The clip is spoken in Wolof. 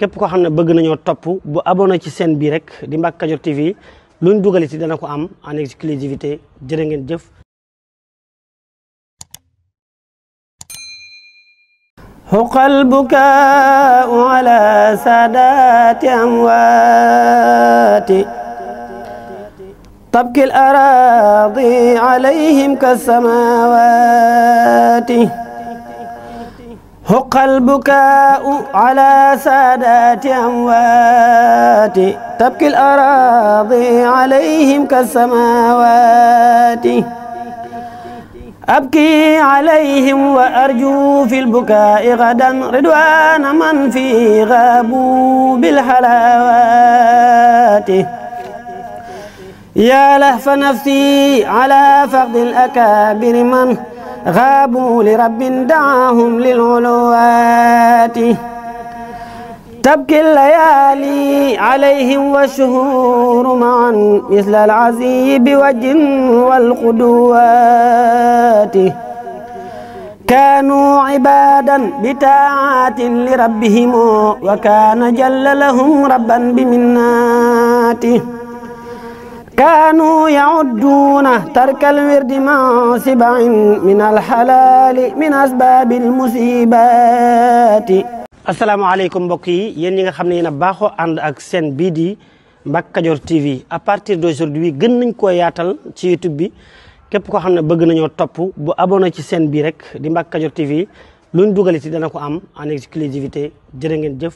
képp koo xam ne bëgg nañoo topp bu abonné ci chaîne bi rek di Mbacke Kadior TV luñ dugal ci dana ko am en exclusivité jërë ngeen jëf. huqal bukaa'u ala saadaati amwaati tabki al-araadi alayhim kas-samaawaati حق البكاء على سادات أموات تبكي الأراضي عليهم كالسماوات أبكي عليهم وأرجو في البكاء غدا رضوان من في غابوا بالحلاوات يا لهف نفسي على فقد الأكابر من غابوا لرب دعاهم للعلوات تبكي الليالي عليهم والشهور معا مثل العزي بوجه والقدوات كانوا عبادا بطاعات لربهم وكان جل لهم ربا بمناته كانوا يعدون ترك الورد مع سبع من الحلال من أسباب المصيبات. asalaamaaleykum mbokk yi yéen ñi nga xam ne yéen a baaxoo ànd ak seen bii di Mbacke Kadior TV à partir d'aujourd'hui gën nañ koo yaatal ci YouTube bi képp koo xam ne bëgg nañoo topp bu abonné ci seen bii rek di Mbacke Kadior TV luñ dugal ci dana ko am en exclusivité jërë ngeen jëf.